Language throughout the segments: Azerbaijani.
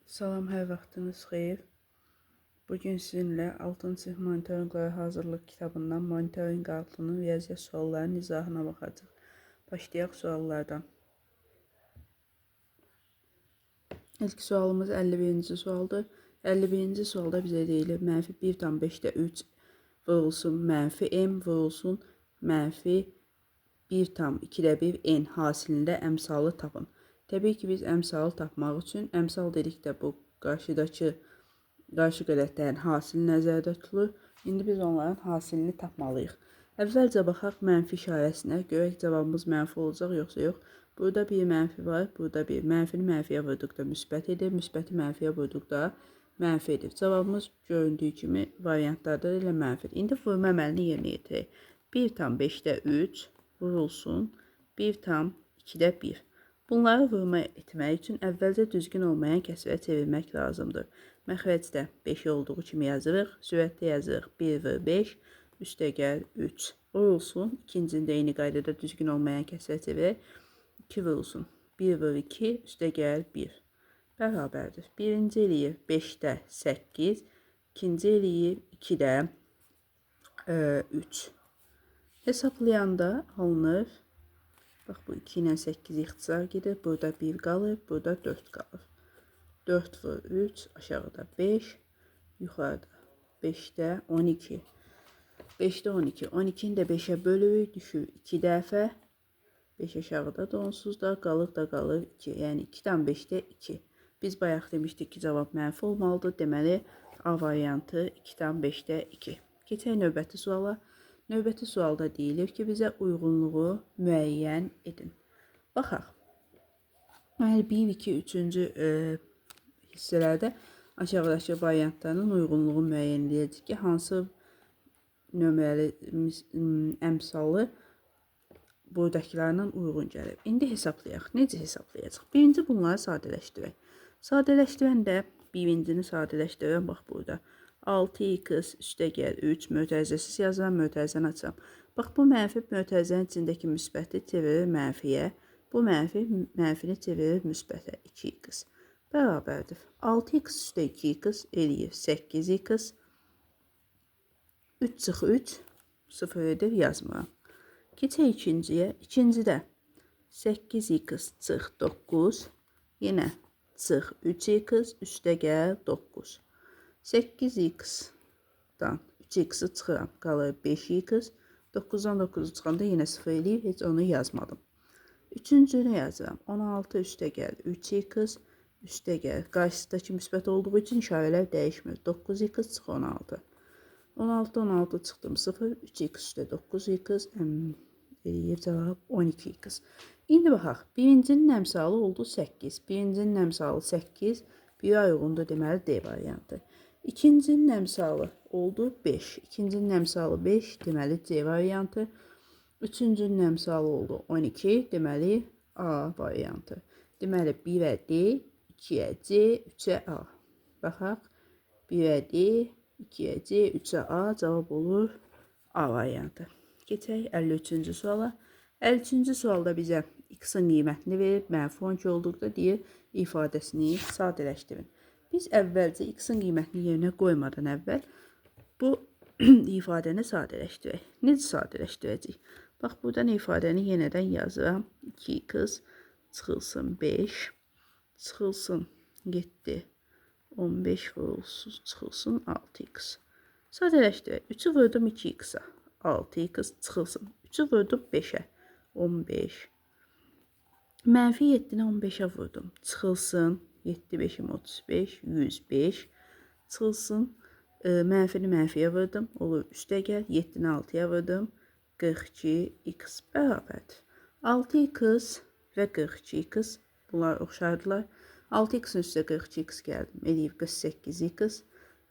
Salam, hər vaxtınız xeyir. Bugün sizinlə 6-cı sinif monitorinqlərə hazırlıq kitabından monitorinq altının riyaziyyat suallarının izahına baxacağıq. Başlayaq suallardan. İlk sualımız 51-ci sualdır. 51-ci sualda bizə deyilir, mənfi 1,5-də 3 vurulsun, mənfi m vurulsun, mənfi 1,2-də 1 n hasilində əmsalı tapın. Təbii ki, biz əmsalı tapmaq üçün, əmsal dedikdə bu qarşıdakı qarşı qədətlərin hasili nəzərdə tutulur. İndi biz onların hasilini tapmalıyıq. Əvvəlcə baxaq mənfi işarəsinə, görək cavabımız mənfi olacaq yoxsa yox. Burada bir mənfi var, burada bir. Mənfini mənfiyə vurduqda müsbət edir, müsbəti mənfiyə vurduqda mənfi edir. Cavabımız göründüyü kimi variantlarda elə mənfidir. İndi vurma əməlini yerinə yetirək. 1,5-də 3 vurulsun, 1,2-də 1. Bunları vurma etmək üçün əvvəlcə düzgün olmayan kəsrə çevirmək lazımdır. Məxrəcdə 5 olduğu kimi yazırıq, sürətdə yazırıq 1 vur 5, üstə gəl 3 vurulsun. İkincini də eyni qaydada düzgün olmayan kəsrə çevirək. 2 vurulsun, 1 vur 2, üstə gəl 1. Bərabərdir. Birinci eləyir 5-də 8, ikinci eləyir 2-də 3. Hesablayanda alınır. Bax, bu 2 ilə 8 ixtisar gedir. Burada 1 qalır, burada 4 qalır. 4 vur 3, aşağıda 5, yuxarıda 5-də 12. 5-də 12. 12-ni də 5-ə bölürük, düşür 2 dəfə. 5 aşağıda da onsuz da qalır da qalır 2. Yəni 2,5-də 2. Biz bayaq demişdik ki, cavab mənfi olmalıdır. Deməli, A variantı 2,5-də 2. Keçək növbəti suala. Növbəti sualda deyilir ki, bizə uyğunluğu müəyyən edin. Baxaq. Yəni 1, 2, 3-cü hissələrdə aşağıdakı variantların uyğunluğu müəyyən edəcək ki, hansı nömrəli əmsalı buradakılarla uyğun gəlir. İndi hesablayaq. Necə hesablayacaq? Birinci bunları sadələşdirək. Sadələşdirəndə birincini sadələşdirəm. Bax burada. 6x üstə gəl 3, mötərizəsiz yazıram, mötərizəni açıram. Bax, bu mənfi mötərizənin içindəki müsbəti çevirir mənfiyə. Bu mənfi mənfini çevirir müsbətə 2x. Bərabərdir. 6x üstə 2x eləyir 8x. 3 çıx 3, 0 edir, yazmıram. Keçək ikinciyə. İkincidə 8x çıx 9, yenə çıx 3x üstə gəl 9. 8x-dan 3x-i çıxıram, qalır 5x. 9-dan 9-u çıxanda yenə 0 eləyir, heç onu yazmadım. Üçüncünü yazıram. 16 üstə gəl 3x, üstə gəl. Qarşısındakı müsbət olduğu üçün işarələr dəyişmir. 9x çıx 16. 16, 16 çıxdım 0, 3x üstə 9x, eləyir cavab 12x. İndi baxaq, birincinin əmsalı oldu 8. Birincinin əmsalı 8, bir uyğundur, deməli D variantı. İkincinin əmsalı oldu 5. İkincinin əmsalı 5, deməli C variantı. Üçüncünün əmsalı oldu 12, deməli A variantı. Deməli 1-ə D, 2-yə C, 3-ə A. Baxaq, 1-ə D, 2-yə C, 3-ə A cavab olur A variantı. Keçək 53-cü suala. 53-cü sualda bizə x-in qiymətini verib, mənfi 12 olduqda deyir, ifadəsini sadələşdirin. Biz əvvəlcə x-in qiymətini yerinə qoymadan əvvəl bu ifadəni sadələşdirək. Necə sadələşdirəcəyik? Bax, buradan ifadəni yenədən yazıram. 2x çıxılsın 5, çıxılsın 7, 15 vurulsun, çıxılsın 6x. Sadələşdirək. 3-ü vurdum 2x-a, 6x çıxılsın. 3-ü vurdum 5-ə, 15. Mənfi 7-ni 15-ə vurdum. Çıxılsın. 7, 5-im 35, 105. Çıxılsın. Mənfini mənfiyə vurdum. Olur üstə gəl. 7-ni 6-ya vurdum. 42x bərabərdir. 6x və 42x. Bunlar oxşardılar. 6x-in üstə 42x gəldim. Eləyib 48x.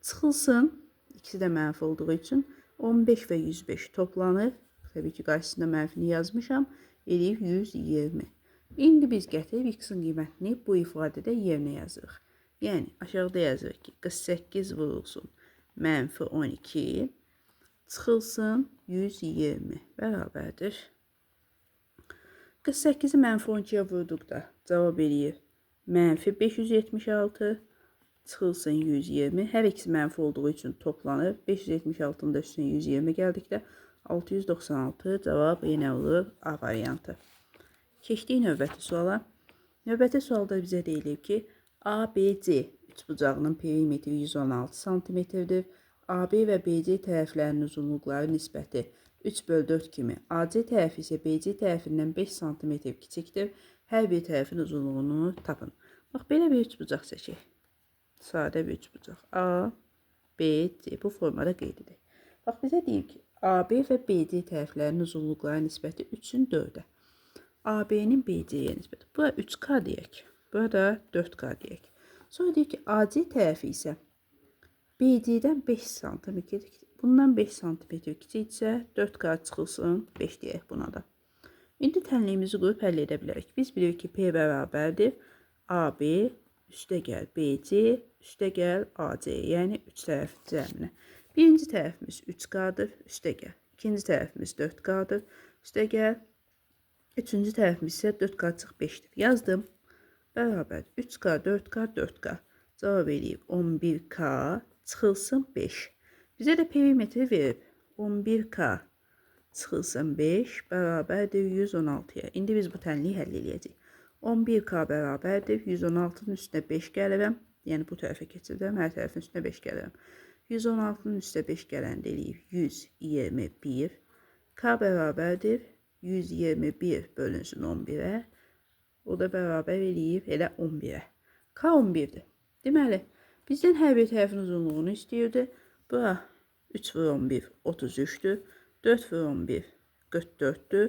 Çıxılsın. İkisi də mənfi olduğu üçün 15 və 105 toplanır. Təbii ki, qarşısında mənfini yazmışam. Eləyib 120. İndi biz gətirib x-in qiymətini bu ifadədə yerinə yazırıq. Yəni, aşağıda yazırıq ki, 48 vurulsun, mənfi 12, çıxılsın 120 bərabərdir. 48-i mənfi 12-yə vurduqda cavab eləyir mənfi 576, Çıxılsın 120. Hər ikisi mənfi olduğu üçün toplanır. 576-nın da üstünə 120 gəldikdə 696 cavab yenə olur A variantı. Keçdik növbəti suala. Növbəti sualda bizə deyilib ki, ABC üçbucağının perimetri 116 santimetrdir. AB və BC tərəflərinin uzunluqları nisbəti 3/4 kimi. AC tərəfi isə BC tərəfindən 5 sm kiçikdir. Hər bir tərəfin uzunluğunu tapın. Bax, belə bir üçbucaq seçək. Sadə bir üçbucaq. A, B, C bu formada qeyd edək. Bax, bizə deyib ki, AB və BC tərəflərinin uzunluqları nisbəti 3-ün 4-ə. AB-nin BC-yə nisbəti. Bura 3K deyək. Bura da 4K deyək. Sonra deyir ki, AC tərəfi isə BC-dən 5 sm, bundan 5 sm kiçikdirsə 4K çıxılsın 5 deyək buna da. İndi tənliyimizi qoyub həll edə bilərik. Biz bilirik ki, P bərabərdir AB üstə gəl BC üstə gəl AC, yəni 3 tərəfin cəminə. Birinci tərəfimiz 3K-dır, üstə gəl. İkinci tərəfimiz 4K-dır, üstə gəl. Üçüncü tərəfimiz isə 4K çıx 5-dir. Yazdım. Bərabər 3K, 4K, 4K. Cavab eləyib 11K çıxılsın 5. Bizə də perimetri verib. 11K çıxılsın 5 bərabərdir 116-ya. İndi biz bu tənliyi həll eləyəcəyik. 11K bərabərdir 116-nın üstünə 5 gəlirəm. Yəni bu tərəfə keçirdim. Hər tərəfin üstünə 5 gəlirəm. 116-nın üstünə 5 gələndə eləyib 121. K bərabərdir 121 bölünsün 11-ə. O da bərabər eləyib elə 11-ə. K 11-dir. Deməli, bizdən hər bir tərəfin uzunluğunu istəyirdi. Bura 3 vur 11, 33-dür. 4 vur 11, 44-dür.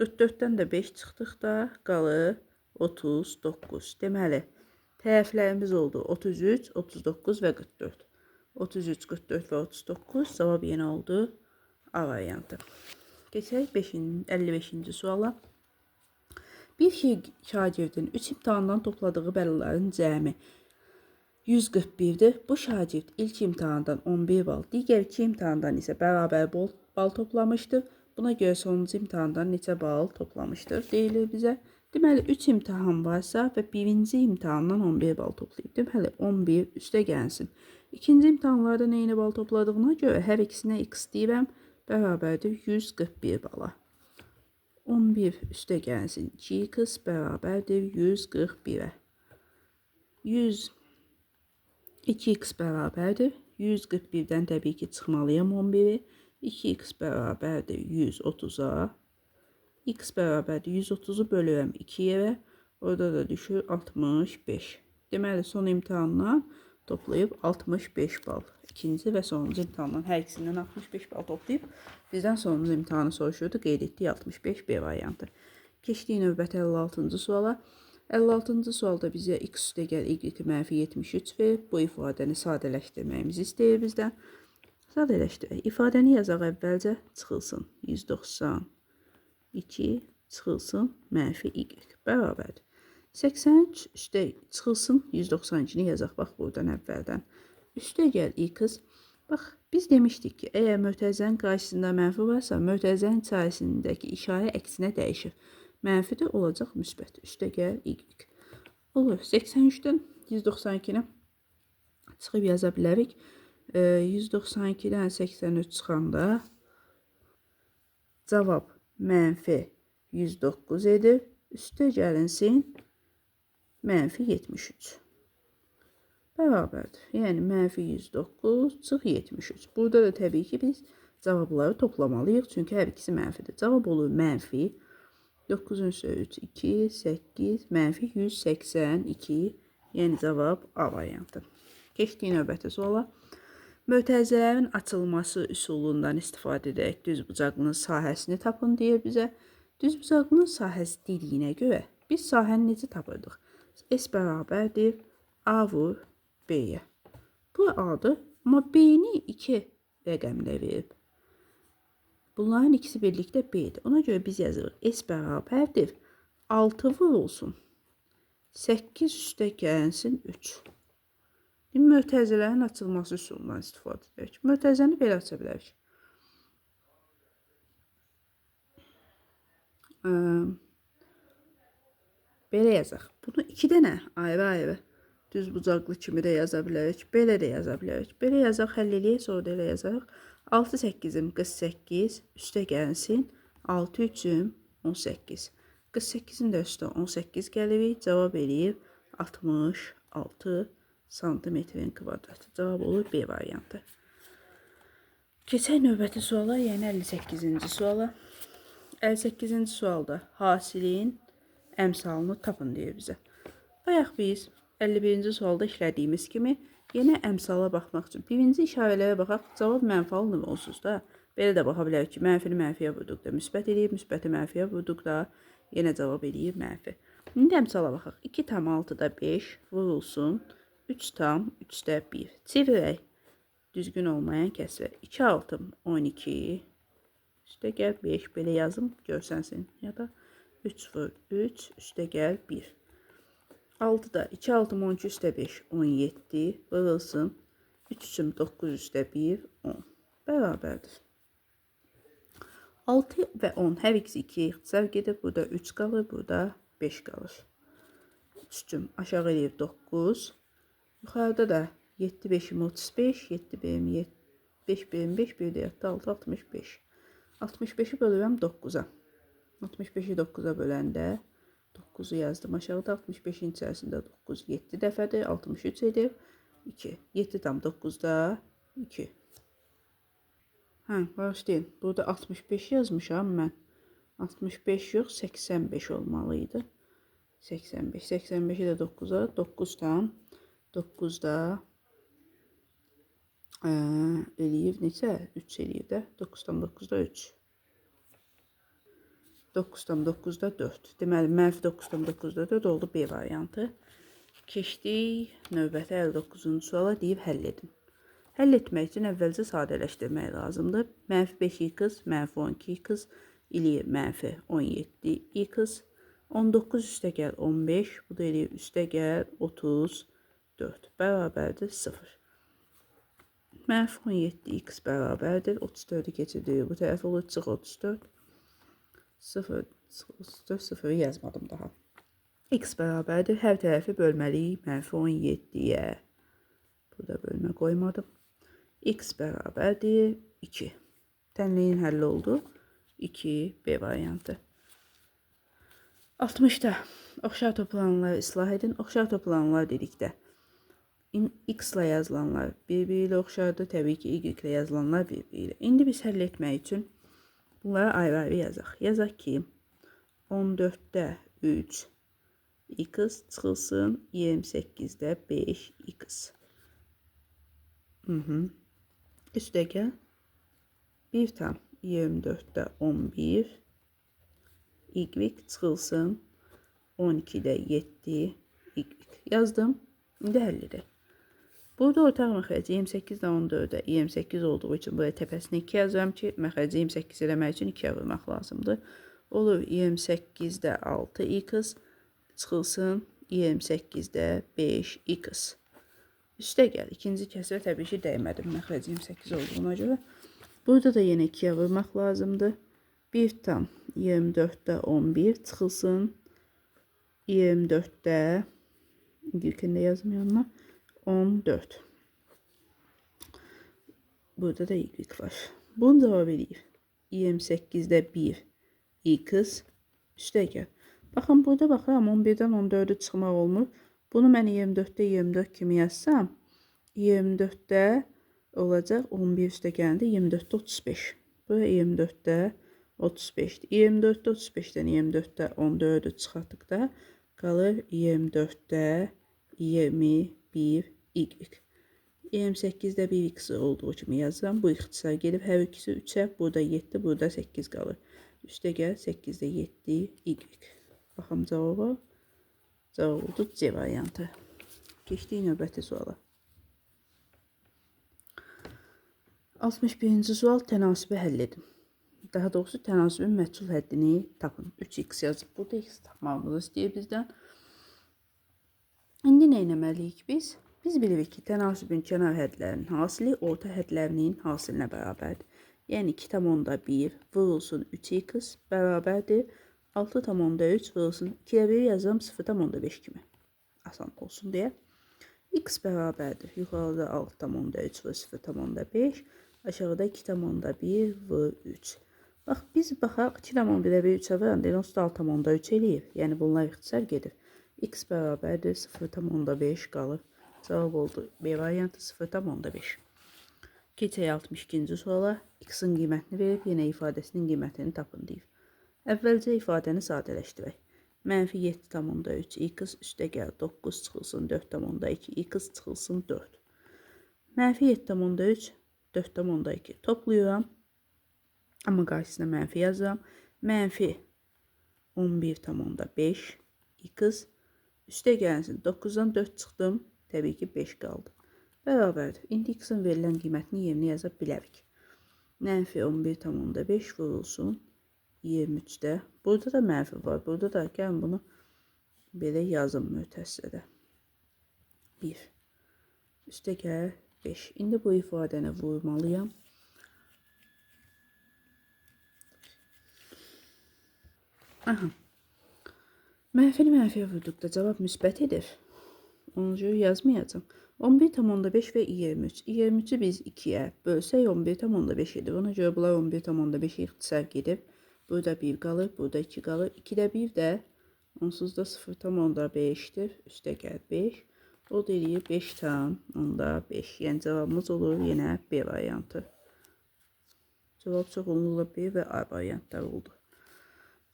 44-dən də 5 çıxdıqda qalır 39. Deməli, tərəflərimiz oldu 33, 39 və 44. 33, 44 və 39 cavab yenə oldu A variantı. Keçək 55-ci suala. Bir şagirdin 3 imtahandan topladığı bəllərin cəmi 141-dir. Bu şagird ilk imtahandan 11 bal, digər 2 imtahandan isə bərabər bal toplamışdır. Buna görə sonuncu imtahandan neçə bal toplamışdır deyilir bizə. Deməli, 3 imtahan varsa və birinci imtahandan 11 bal toplayıb. Deməli, 11 üstə gəlsin. İkinci imtahanlarda neyini bal topladığına görə hər ikisinə x deyirəm, bərabərdir 141 bala. 11 üstə gəlsin 2x bərabərdir 141-ə. 2x bərabərdir 141-dən təbii ki çıxmalıyam 11-i. 2x bərabərdir 130-a. X bərabərdir 130-u bölürəm 2 yerə. Orada da düşür 65. Deməli, son imtahandan toplayıb 65 bal. İkinci və sonuncu imtahandan hər ikisindən 65 bal toplayıb bizdən sonuncu imtahanı soruşurdu. Qeyd etdik 65 B variantı. Keçdik növbəti 56-cı suala. 56-cı sualda bizə x üstə gəl y mənfi 73 verib. Bu ifadəni sadələşdirməyimizi istəyir bizdən. Sadələşdirək. İfadəni yazaq əvvəlcə çıxılsın 192 çıxılsın mənfi y bərabərdir. 83 üstə çıxılsın 192-ni yazaq bax buradan əvvəldən. Üstə gəl x. Bax biz demişdik ki, əgər mötərizənin qarşısında mənfi varsa, mötərizənin içərisindəki işarə əksinə dəyişir. Mənfi də olacaq müsbət. Üstə gəl y. Olur. 83-dən 192-ni çıxıb yaza bilərik. 192-dən 83 çıxanda cavab mənfi 109 edir. Üstə gəlinsin mənfi 73. Bərabərdir. Yəni mənfi 109 çıx 73. Burada da təbii ki biz cavabları toplamalıyıq. Çünki hər ikisi mənfidir. Cavab olur mənfi 9-un üstə 3, 2, 8, mənfi 182. Yəni cavab A variantı. Keçdik növbəti suala. Mötərizələrin açılması üsulundan istifadə edərək düzbucaqlının sahəsini tapın deyir bizə. Düzbucaqlının sahəsi dediyinə görə biz sahəni necə tapırdıq? S bərabərdir A vur B-yə. Bu A-dır, amma B-ni 2 rəqəmlə verib. Bunların ikisi birlikdə B-dir. Ona görə biz yazırıq. S bərabərdir 6 vur olsun. 8 üstə gəlsin 3. Mötərizələrin açılması üsulundan istifadə edək. Mötərizəni belə aça bilərik. Belə yazaq. Bunu 2 dənə ayrı-ayrı Düz bucaqlı kimi də yaza bilərik. Belə də yaza bilərik. Belə yazaq, həll eləyək, sonra da elə yazarıq. 6 8-im 48, üstə gəlsin. 6 3-üm 18. 48-in də üstə 18 gəlirik. Cavab eləyir 66 santimetrin kvadratı. Cavab olur B variantı. Keçək növbəti suala, yəni 58-ci suala. 58-ci sualda hasilin əmsalını tapın deyir bizə. Bayaq biz 51-ci sualda işlədiyimiz kimi yenə əmsala baxmaq üçün birinci işarələrə baxaq, cavab mənfi alınır onsuz da. Belə də baxa bilərik ki, mənfini mənfiyə vurduqda müsbət eləyir, müsbəti mənfiyə vurduqda yenə cavab eləyir mənfi. İndi əmsala baxaq. 2,6-da 5 vurulsun 3,3-də 1. Çevirək. Düzgün olmayan kəsrə. 2 6 12. Üstə gəl 5. Belə yazım görsənsin. Ya da 3 vur 3. Üstə gəl 1. 6-da 2 6 12 üstə 5 17 vurulsun. 3 3 9 üstə 1 10. Bərabərdir. 6 və 10 hər ikisi 2-yə ixtisar gedib. Burada 3 qalır, burada 5 qalır. 3 3 aşağı eləyib 9. Yuxarıda da 7 5-im 35, 7 1-im 7, 5 1-im 5, 1 də yatdı 6, 65. 65-i bölürəm 9-a. 65-i 9-a böləndə 9-u yazdım aşağıda. 65-in içərisində 9 7 dəfədir, 63 edir. 2. 7,9-da 2. Hə, bağışlayın. Burada 65 yazmışam mən. 65 yox, 85 olmalı idi. 85. 85-i də 9-a, 9,9-da eləyir neçə? 3 eləyir də. 9,9-da 3. 9,9-da 4. Deməli, mənfi 9,9-da 4 oldu B variantı. Keçdik növbəti 59-cu suala, deyib həll edin. Həll etmək üçün əvvəlcə sadələşdirmək lazımdır. Mənfi 5x, mənfi 12x eləyir mənfi 17x. 19 üstə gəl 15, bu da eləyir üstə gəl 34 bərabərdir 0. Mənfi 17x bərabərdir 34-ü keçirdik bu tərəf olur, çıx 34. 0, 34, 0-ı yazmadım daha. X bərabərdir. Hər tərəfi bölməliyik mənfi 17-yə. Burada bölmə qoymadım. X bərabərdir 2. Tənliyin həlli oldu. 2 B variantı. 60-da oxşar toplananları islah edin. Oxşar toplananlar dedikdə X ilə yazılanlar bir-biri ilə oxşardır. Təbii ki, Y ilə yazılanlar bir-biri ilə. İndi biz həll etmək üçün bunları ayrı-ayrı yazaq. Yazaq ki, 14-də 3 x çıxılsın, 28-də 5x. Üstə gəl. 1,24-də 11 y çıxılsın, 12-də 7 y. Yazdım. İndi həll edək. Burada ortaq məxrəci 28-də 14-də 28 olduğu üçün buraya təpəsinə 2 yazıram ki, məxrəci 28 eləmək üçün 2-yə vurmaq lazımdır. Olur 28-də 6x çıxılsın, 28-də 5x. Üstə gəl. İkinci kəsrə təbii ki, dəymədim məxrəci 28 olduğuna görə. Burada da yenə 2-yə vurmaq lazımdır. 1,24-də 11 çıxılsın, 24-də ilkini də yazım yanına. 14. Burada da y var. Bunun cavabı eləyir. 28-də 1 x üstə gəl. Baxın, burada baxıram 11-dən 14-ü çıxmaq olmur. Bunu mən 24-də 24 kimi yazsam, 24-də olacaq 11 üstə gələndə 24-də 35. Bura 24-də 35-dir. 24-də 35-dən 24-də 14-ü çıxartdıqda qalır 24-də 21 y. 28-də 1x olduğu kimi yazıram. Bu ixtisar gedib hər ikisi 3-ə, burada 7, burada 8 qalır. Üstə gəl 8-də 7 y. Baxım cavaba. Cavab oldu C variantı. Keçdik növbəti suala. 61-ci sual tənasibi həll edin. Daha doğrusu tənasibin məchul həddini tapın. 3x yazıb burada x tapmağımızı istəyir bizdən. İndi nə etməliyik biz? Biz bilirik ki, tənasibin kənar hədlərinin hasili orta hədlərinin hasilinə bərabərdir. Yəni 2,1 vurulsun 3x bərabərdir. 6,3 vurulsun 2-yə 1 yazıram 0,5 kimi. Asan olsun deyə. X bərabərdir. Yuxarıda 6,3 vur 0,5. Aşağıda 2,1 vur 3. Bax, biz baxaq 2,1-ə 1 3-ə vuranda elə onsuz da 6,3 eləyir. Yəni bunlar ixtisar gedir. X bərabərdir 0,5 qalır. Cavab oldu B variantı 0,5. Keçək 62-ci suala. X-in qiymətini verib, yenə ifadəsinin qiymətini tapın deyib. Əvvəlcə ifadəni sadələşdirək. Mənfi 7,3 x üstə gəl 9 çıxılsın 4,2 x çıxılsın 4. Mənfi 7,3 4,2 toplayıram. Amma qarşısına mənfi yazıram. Mənfi 11,5 x üstə gəlsin 9-dan 4 çıxdım. Təbii ki 5 qaldı. Bərabərdir. İndi x-in verilən qiymətini yerinə yaza bilərik. Mənfi 11,5 vurulsun 23-də. Burada da mənfi var. Burada da gəlin bunu belə yazım mötərizədə. 1. Üstə gəl 5. İndi bu ifadəni vurmalıyam. Aha. Mənfini mənfiyə vurduqda cavab müsbət edir. Ona görə yazmayacağam. 11,5 və 23. 23-ü biz 2-yə bölsək 11,5 edir. Ona görə bunlar 11,5-ə ixtisar gedib. Burada 1 qalır, burada 2 qalır. 2-də 1 də onsuz da 0,5-dir. Üstə gəl 5. O da eləyir 5,5. Yəni cavabımız olur yenə B variantı. Cavab çoxunluqla B və A variantları oldu.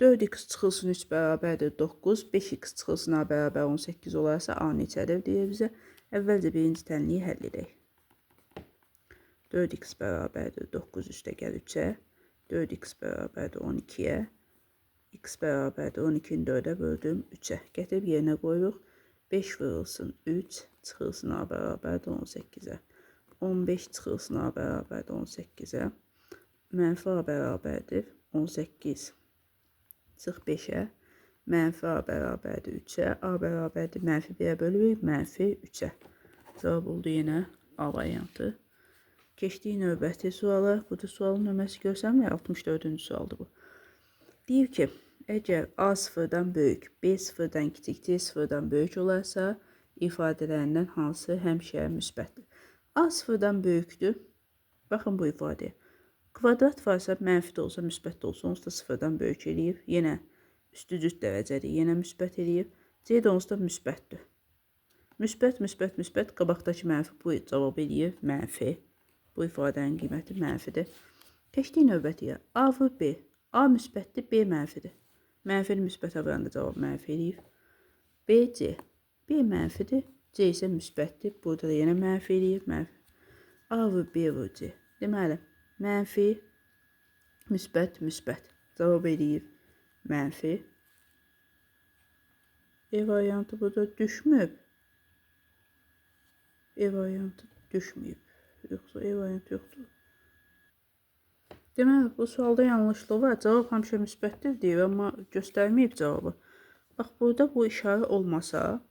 4x çıxılsın 3 bərabərdir 9, 5x çıxılsın A bərabər 18 olarsa A neçədir deyir bizə. Əvvəlcə birinci tənliyi həll edək. 4x bərabərdir 9 üstə gəl 3-ə. 4x bərabərdir 12-yə. X bərabərdir 12-ni 4-ə böldüm 3-ə. Gətirib yerinə qoyuruq. 5 vurulsun 3 çıxılsın A bərabərdir 18-ə. 15 çıxılsın A bərabərdir 18-ə. Mənfi A bərabərdir 18 çıx 5-ə. Mənfi A bərabərdir 3-ə. A bərabərdir mənfi 1-ə bölürük. Mənfi 3-ə. Cavab oldu yenə A variantı. Keçdik növbəti suala. Bu da sualın nömrəsi görsənmir. 64-cü sualdır bu. Deyir ki, əgər A sıfırdan böyük, B sıfırdan kiçik, C sıfırdan böyük olarsa, ifadələrindən hansı həmişə müsbətdir? A sıfırdan böyükdür. Baxın bu ifadəyə. Kvadrat varsa, mənfi də olsa, müsbət də olsa, onsuz da sıfırdan böyük eləyir. Yenə üstü cüt dərəcədir, yenə müsbət eləyir. C də onsuz da müsbətdir. Müsbət, müsbət, müsbət, qabaqdakı mənfi bu cavab eləyir, mənfi. Bu ifadənin qiyməti mənfidir. Keçdik növbətiyə. A və B. A müsbətdir, B mənfidir. Mənfini müsbətə vuranda cavab mənfi eləyir. B, C. B mənfidir, C isə müsbətdir. Burada da yenə mənfi eləyir, mənfi. A və B və C. Deməli, mənfi, müsbət, müsbət. Cavab eləyir mənfi. E variantı burada düşmüb. E variantı düşməyib. Yoxsa E variantı yoxdur. Deməli, bu sualda yanlışlıq var. Cavab həmişə müsbətdir deyir, amma göstərməyib cavabı. Bax, burada bu işarə olmasa,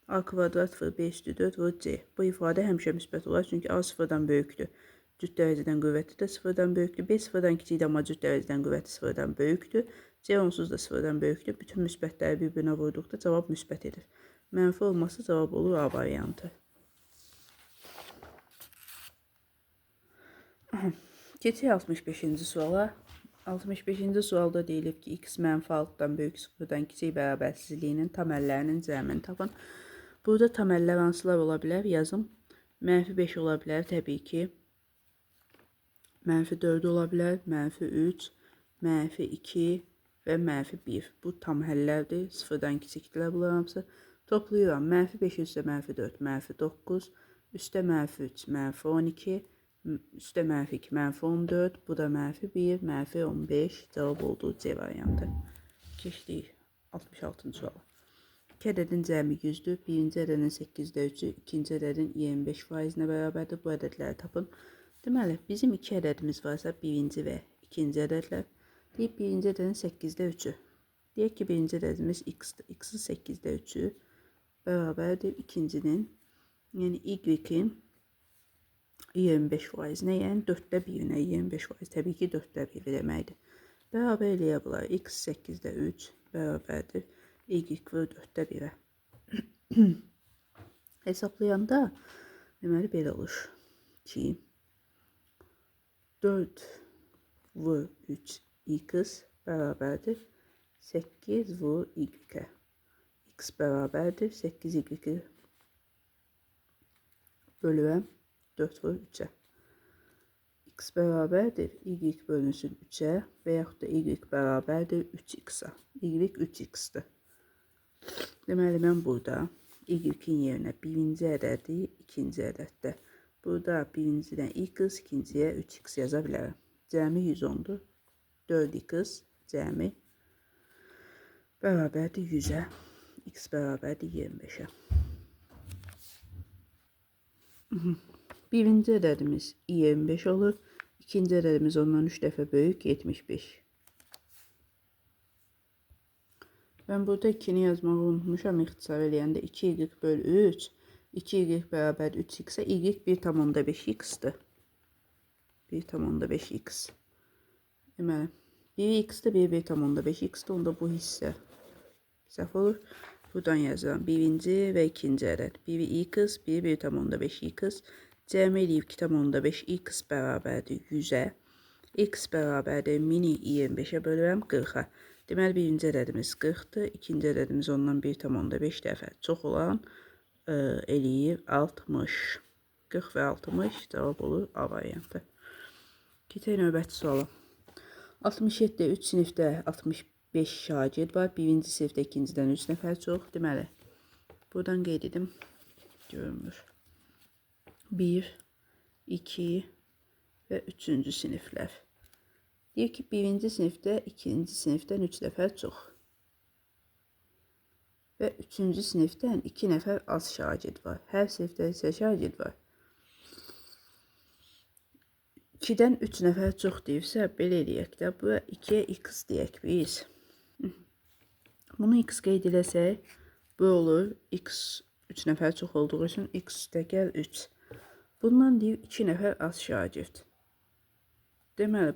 A kvadrat vur B üstü 4 vur C. Bu ifadə həmişə müsbət olar, çünki A sıfırdan böyükdür. Cüt dərəcədən qüvvəti də sıfırdan böyükdür. B sıfırdan kiçikdir, amma cüt dərəcədən qüvvəti sıfırdan böyükdür. C onsuz da sıfırdan böyükdür. Bütün müsbətləri bir-birinə vurduqda cavab müsbət edir. Mənfi olmasa cavab olur A variantı. Keçək 65-ci suala. 65-ci sualda deyilib ki, x mənfi 6-dan böyük sıfırdan kiçik bərabərsizliyinin tam əllərinin cəmini tapın. Burada tam əllər hansılar ola bilər? Yazım. Mənfi 5 ola bilər təbii ki. Mənfi 4 ola bilər, mənfi 3, mənfi 2 və mənfi 1. Bu tam həllərdir. Sıfırdan kiçikdirlər bunlar hamısı. Toplayıram. Mənfi 5 üstə mənfi 4, mənfi 9, üstə mənfi 3, mənfi 12, üstə mənfi 2, mənfi 14, bu da mənfi 1, mənfi 15. Cavab oldu C variantı. Keçdik 66-cı suala. İki ədədin cəmi 100-dür. Birinci ədədin 8-də 3-ü, ikinci ədədin 25%-nə bərabərdir. Bu ədədləri tapın. Deməli, bizim iki ədədimiz varsa, birinci və ikinci ədədlər. Deyib, birinci ədədin 8-də 3-ü. Deyək ki, birinci ədədimiz x-dir. X-in 8-də 3-ü bərabərdir ikincinin, yəni y-in 25%-nə, yəni 4-də 1-inə 25%, təbii ki, 4-də 1 deməkdir. Bərabər eləyə bilər. X 8-də 3 bərabərdir y vur 4-də 1-ə. Hesablayanda deməli belə olur ki 4 vur 3x bərabərdir 8 vur y-ə. X bərabərdir 8y bölürəm 4 vur 3-ə. X bərabərdir y bölünsün 3-ə və yaxud da y bərabərdir 3x-a. Y 3x-dir. Deməli, mən burada y-in yerinə birinci ədədi, ikinci ədəddə. Burada birincidən x, ikinciyə 3x yaza bilərəm. Cəmi 110-dur. 4x cəmi bərabərdir 100-ə. X bərabərdir 25-ə. Birinci ədədimiz 25 olur. İkinci ədədimiz ondan 3 dəfə böyük 75. Ben burada 2-ni yazmağı unutmuşam ixtisar eləyəndə 2y bölü 3, 2y bərabər 3x-ə y 1,5x-dir. 1,5x. Deməli, biri x-dir, biri 1,5x-dir. Onda bu hissə səhv olur. Buradan yazıram. Birinci və ikinci ədəd. Biri x, biri 1,5x. Cəm eləyib 2,5x bərabərdir 100-ə. X bərabərdir 1025-ə bölürəm 40-a. Deməli, birinci ədədimiz 40-dır. İkinci ədədimiz ondan 1,5 dəfə çox olan eləyir 60. 40 və 60 cavab olur A variantı. Keçək növbəti suala. 67 3 sinifdə 65 şagird var. Birinci sinifdə ikincidən 3 nəfər çox. Deməli, buradan qeyd edim. Görünmür. 1, 2 və 3-cü siniflər. Deyir ki, birinci sinifdə ikinci sinifdən 3 nəfər çox. Və üçüncü sinifdən 2 nəfər az şagird var. Hər sinifdə isə şagird var. 2-dən 3 nəfər çox deyirsə, belə eləyək də. Bura 2-yə x deyək biz. Bunu x qeyd eləsək, bu olur. X 3 nəfər çox olduğu üçün x üstəgəl 3. Bundan deyir 2 nəfər az şagird. Deməli,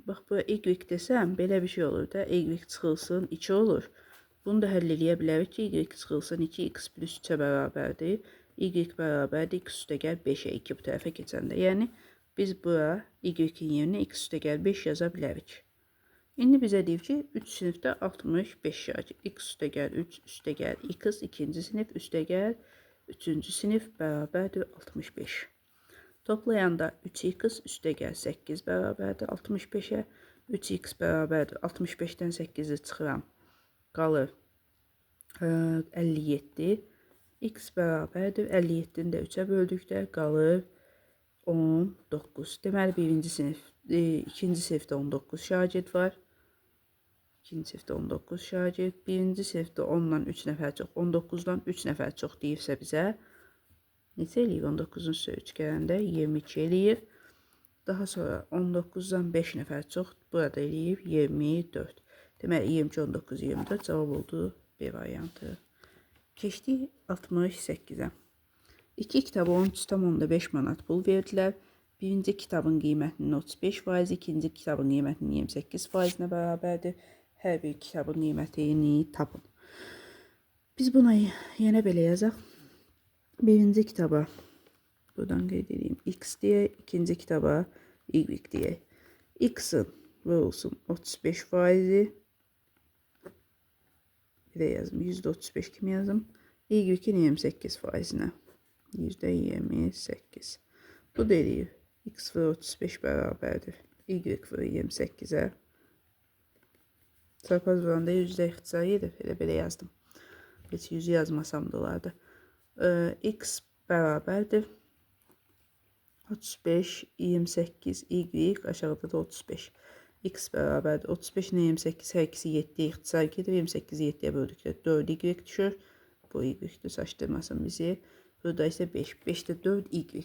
bax bura y desəm, belə bir şey olur da. Y çıxılsın 2 olur. Bunu da həll eləyə bilərik ki, y çıxılsın 2x plus 3-ə bərabərdir. Y bərabərdir x üstəgəl 5-ə 2 bu tərəfə keçəndə. Yəni, biz bura y-in yerinə x üstəgəl 5 yaza bilərik. İndi bizə deyir ki, 3 sinifdə 65 şagird. X üstəgəl 3 üstəgəl x ikinci sinif üstəgəl 3-cü sinif bərabərdir 65. Toplayanda 3x üstəgəl 8 bərabərdir 65-ə. 3x bərabərdir 65-dən 8-i çıxıram. Qalır 57. X bərabərdir 57-ni də 3-ə böldükdə qalır 19. Deməli, birinci sinif, ikinci sinifdə 19 şagird var. İkinci sinifdə 19 şagird. Birinci sinifdə 10-dan 3 nəfər çox, 19-dan 3 nəfər çox deyirsə bizə, neçə eləyir? 19-un üstə 3 gələndə 22 eləyir. Daha sonra 19-dan 5 nəfər çox, burada eləyir 24. Deməli, 22, 19, 24 cavab oldu B variantı. Keçdik 68-ə. İki kitaba 13,5 manat pul verdilər. Birinci kitabın qiymətinin 35%, ikinci kitabın qiymətinin 28%-nə bərabərdir. Hər bir kitabın qiymətini tapın. Biz buna yenə belə yazaq. Birinci kitaba buradan qeyd edeyim X deyək, ikinci kitaba Y deyək. X-in vurulsun 35%-i. Bir də yazım %35 kimi yazım. Y-in 28%-nə. %28. Bu da eləyir. X vur 35 bərabərdir. Y vur 28-ə. Çarpaz vuranda yüzdə ixtisar gedir. Elə belə yazdım. Heç 100-ü yazmasam da olardı. X bərabərdir. 35, 28, Y, aşağıda da 35. X bərabərdir. 35 ilə 28 hər ikisi 7-yə ixtisar gedir. 28-i 7-yə böldükdə 4Y düşür. Bu Y-dir, çaşdırmasın bizi. Burada isə 5. 5-də 4 Y.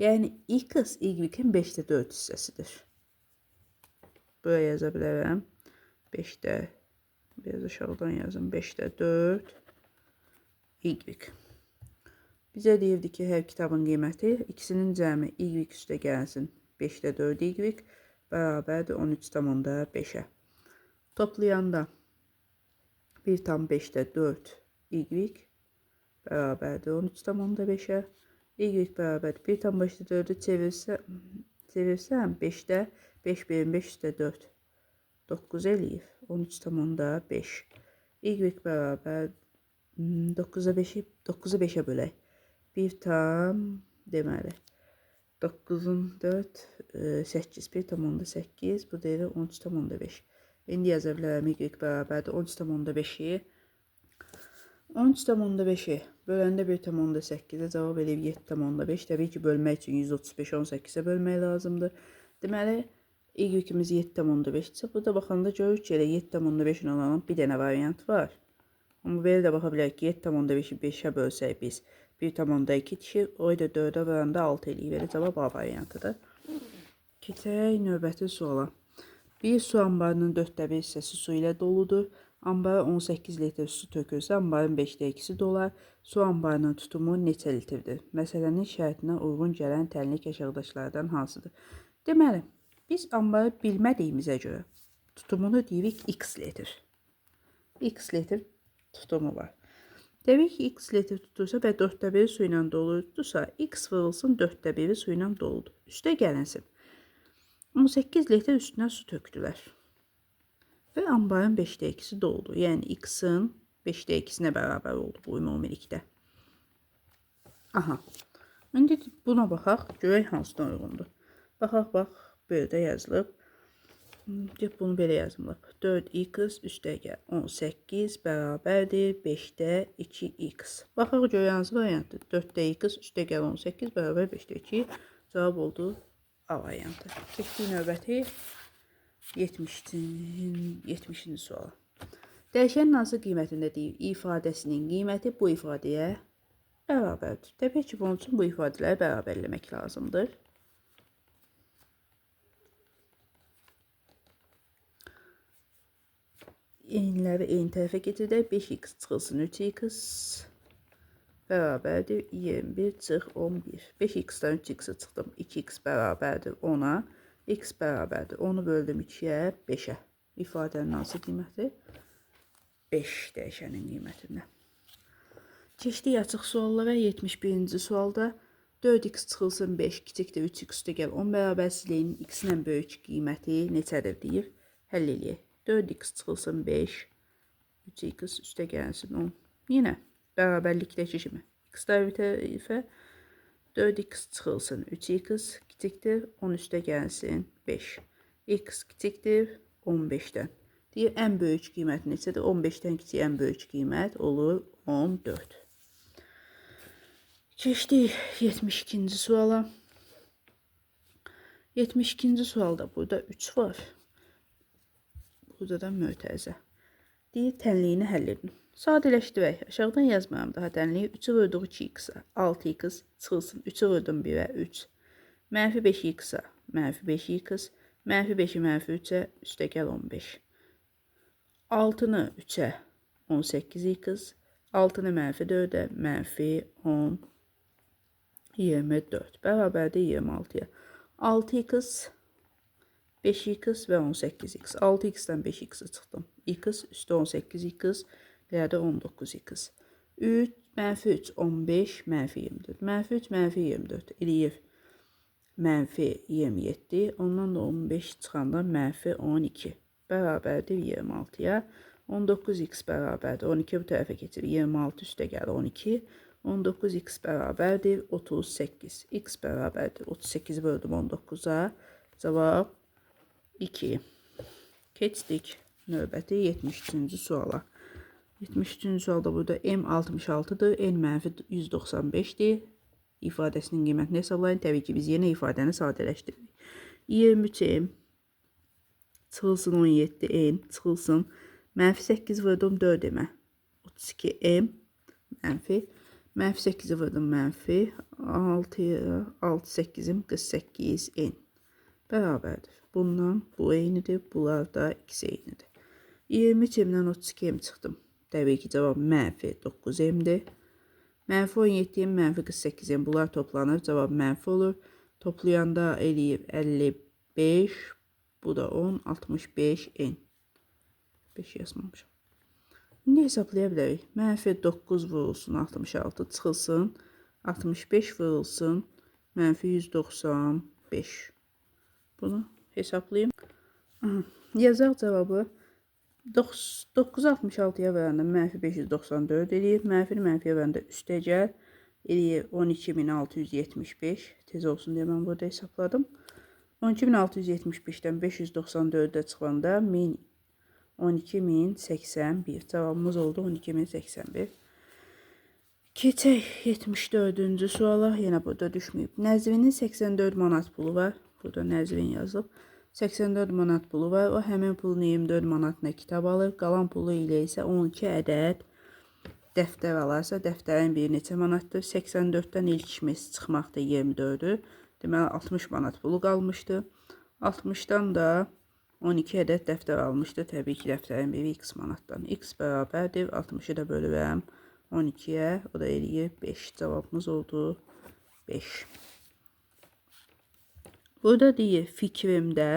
Yəni X Y-in 5-də 4 hissəsidir. Buraya yaza bilərəm. 5-də, biraz aşağıdan yazım. 5-də 4 Y. Bizə deyirdi ki, hər kitabın qiyməti ikisinin cəmi Y üstə gəlsin. 5-də 4 Y bərabərdir 13,5-ə. Toplayanda 1,5-də 4 Y bərabərdir 13,5-ə. Y bərabərdir 1,4-ü çevirsəm 5-də 5 birim 5 üstə 4. 9 eləyir. 13,5. Y bərabər 9-a 5-i 9-u 5-ə bölək. 1 tam deməli 9-un 4 8 1,8 bu da elə 13,5. İndi yaza bilərəm Y bərabərdir 13,5-i 13,5-i böləndə 1,8-ə cavab eləyib 7,5. Təbii ki, bölmək üçün 135-i 18-ə bölmək lazımdır. Deməli, Y-imiz 7,5-dirsə, burada baxanda görürük ki, elə 7,5-in olan bir dənə variant var. Amma belə də baxa bilərik ki, 7,5-i 5-ə bölsək biz 1,2 dişir, o da 4-ə vuranda 6 eləyir. Belə cavab A variantıdır. Keçək növbəti suala. Bir su anbarının 1/4 hissəsi su ilə doludur. Ambara 18 litr su tökülsə, ambarın 2/5-si dolar. Su anbarının tutumu neçə litrdir? Məsələnin şərtinə uyğun gələn tənlik aşağıdakılardan hansıdır? Deməli, biz ambarı bilmədiyimizə görə tutumunu deyirik x litr. X litr tutumu var. Təbii ki, x litr tutursa və 1/4-i su ilə doludursa, x vurulsun 1/4-i su ilə doludur. Üstə gəlinsin. 18 litr üstünə su tökdülər. Və ambarın 2/5-si doldu. Yəni x-in 2/5-sinə bərabər oldu bu ümumilikdə. Aha. İndi buna baxaq, görək hansına uyğundur. Baxaq, bax, belə də yazılıb. Get bunu belə yazım lap. 4x üstə gəl 18 bərabərdir 5-də 2x. Baxaq görək hansı variantdır. 4-də x üstə gəl 18 bərabər 5-də 2. Cavab oldu A variantı. Keçdik növbəti 70-ci suala. Dəyişənin hansı qiymətində deyir ifadəsinin qiyməti bu ifadəyə bərabərdir. Təbii ki, bunun üçün bu ifadələri bərabərləmək lazımdır. Eyniləri eyni tərəfə getirdək. 5x çıxılsın 3x bərabərdir 21 çıx 11. 5x-dən 3x-i çıxdım. 2x bərabərdir 10-a. X bərabərdir. 10-u böldüm 2-yə, 5-ə. İfadənin hansı qiyməti? 5 dəyişənin qiymətində. Keçdik açıq suallara. 71-ci sualda 4x çıxılsın 5 kiçikdir 3x üstə gəl 10 bərabərsizliyinin x-lə böyük qiyməti neçədir deyir. Həll eləyək. 4x çıxılsın 5, 3x üstə gəlsin 10. Yenə bərabərlikdəki kimi. X tərəfə 4x çıxılsın 3x kiçikdir 10 üstə gəlsin 5. X kiçikdir 15-dən. Deyir, ən böyük qiymət neçədir? 15-dən kiçik ən böyük qiymət olur 14. Keçdik 72-ci suala. 72-ci sualda burada 3 var. Burada da mötərizə. Deyir, tənliyini həll edin. Sadələşdirək. Aşağıdan yazmıram daha tənliyi. 3-ü vurduq 2x-a, 6x çıxılsın. 3-ü vurdum 1-ə, 3. Mənfi 5x-a, mənfi 5x, mənfi 5-i mənfi 3-ə, üstə gəl 15. 6-nı 3-ə, 18x, 6-nı mənfi 4-ə, mənfi 10, 24. Bərabərdir 26-ya. 6x, 5x və 18x. 6x-dən 5x-i çıxdım. X üstə 18x, elə də 19x. 3, mənfi 3, 15, mənfi 24. Mənfi 3, mənfi 24 eləyir. Mənfi 27, ondan da 15 çıxanda mənfi 12. Bərabərdir 26-ya. 19x bərabərdir 12 bu tərəfə keçir. 26 üstə gəlir 12. 19x bərabərdir 38. X bərabərdir 38 böldüm 19-a. Cavab 2. Keçdik növbəti 73-cü suala. 73-cü sualda burada M 66-dır, N mənfi 195-dir. İfadəsinin qiymətini hesablayın. Təbii ki, biz yenə ifadəni sadələşdiririk. 23M çıxılsın 17N çıxılsın. Mənfi 8 vurdum 4M-ə. 32M mənfi. Mənfi 8-i vurdum mənfi. 6, 6, 8-im 48N bərabərdir. Bundan bu eynidir, bunlar da ikisi eynidir. 23M-dən 32M çıxdım. Təbii ki, cavab mənfi 9M-dir. Mənfi 17M, mənfi 48M. Bunlar toplanır, cavab mənfi olur. Toplayanda eləyir 55, bu da 10, 65N. 5 yazmamışam. İndi hesablaya bilərik. Mənfi 9 vurulsun 66 çıxılsın. 65 vurulsun. Mənfi 195. Bunu hesablayayım. Aha. Yazaq cavabı. 9 66-ya vuranda mənfi 594 eləyir. Mənfini mənfiyə vuranda üstə gəl. Eləyir 12.675. Tez olsun deyə mən burada hesapladım. 12.675-dən 594-də çıxanda 12.081. Cavabımız oldu 12.081. Keçək 74-cü suala. Yenə burada düşməyib. Nəzvinin 84 manat pulu var. Burada Nəzvin yazılıb. 84 manat pulu var. O həmin pulun 24 manatına kitab alır. Qalan pulu ilə isə 12 ədəd dəftər alarsa, dəftərin biri neçə manatdır? 84-dən ilk işimiz çıxmaqda 24-ü. Deməli, 60 manat pulu qalmışdı. 60-dan da 12 ədəd dəftər almışdı. Təbii ki, dəftərin biri x manatdan. X bərabərdir. 60-ı da bölürəm 12-yə. O da eləyir 5. Cavabımız oldu 5. Burada deyir, fikrimdə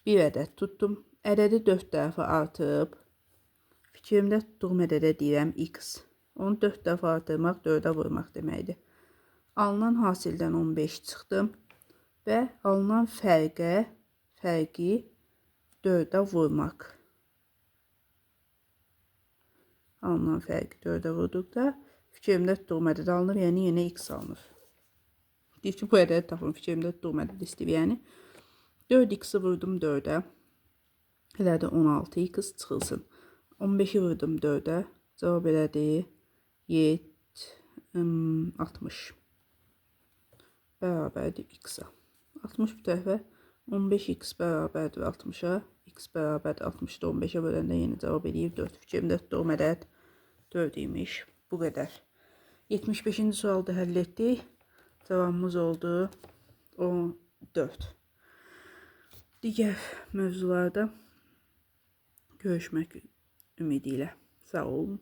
bir ədəd tutdum. Ədədi 4 dəfə artıb. Fikrimdə tutduğum ədədə deyirəm x. Onu 4 dəfə artırmaq 4-ə vurmaq deməkdir. Alınan hasildən 15 çıxdım və alınan fərqi 4-ə vurmaq. Alınan fərqi 4-ə vurduqda fikrimdə tutduğum ədəd alınır, yəni yenə x alınır. Deyir ki, bu ədədi tapın, fikrimdə tutduğum ədəd istəyir. Yəni 4x-i vurdum 4-ə, elədi 16x çıxılsın. 15-i vurdum 4-ə, cavab elədi 60 bərabərdir x-a. 60 bu tərəfə 15x bərabərdir 60-a, x bərabərdir 60-da 15-ə böləndə yenə cavab eləyir 4. Fikrimdə tutduğum ədəd 4 imiş. Bu qədər. 75-ci sualı da həll etdik. Cavabımız oldu 14. Digər mövzularda görüşmək ümidi ilə. Sağ olun.